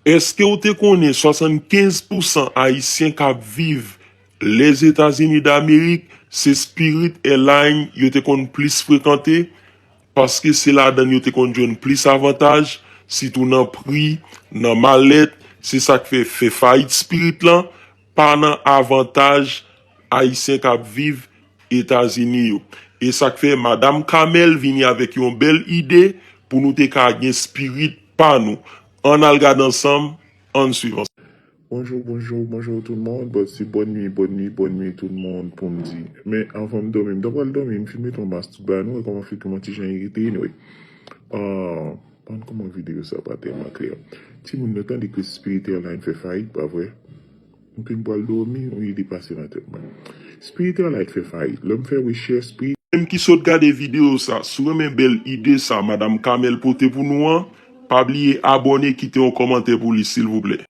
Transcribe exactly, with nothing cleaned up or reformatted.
Èske w te konnen swasannkenz pousan Ayisyen k ap viv Lèzetazini Damerik se Spirit Airlines yo te konn plis frekante? Paske se ladan l yo te konn jwenn plis avantaj, sitou nan pri, nan malèt. Se sa k fè, fè fayit Spirit lan pa nan avantaj Ayisyen k ap viv Etazini yo. E sa k fè Madam Kamèl vini avèk yon bèl ide pou nou te ka gen Spirit pa nou. Ann al gade ansanm, ann swiv ansanm. Bonjou, bonjou, bonjou tout moun. Bon, se bòn nwi, bòn nwi, bòn nwi tout moun pou m di. Men anvan m dòmi, m ta pral dòmi, m fin mete yon mas tout bagay, nou wè kòman figi m an ti jan irite, anyway. Ah, pa konn kòman videyo sa pa tèlman klè. Timoun, nou tande ke Spirit Airlines fè fayit, pa vre? M fin pral dòmi, yon ide pase nan tèt mwen. Spirit Airlines fè fayit. Lè m fè rechèch, Spirit Menm ki sot gade videyo sa, si w renmen bèl ide sa Madam Kamèl pote pou nou an, pa bliye abòne, kite yon kòmantè pou li silvouplè.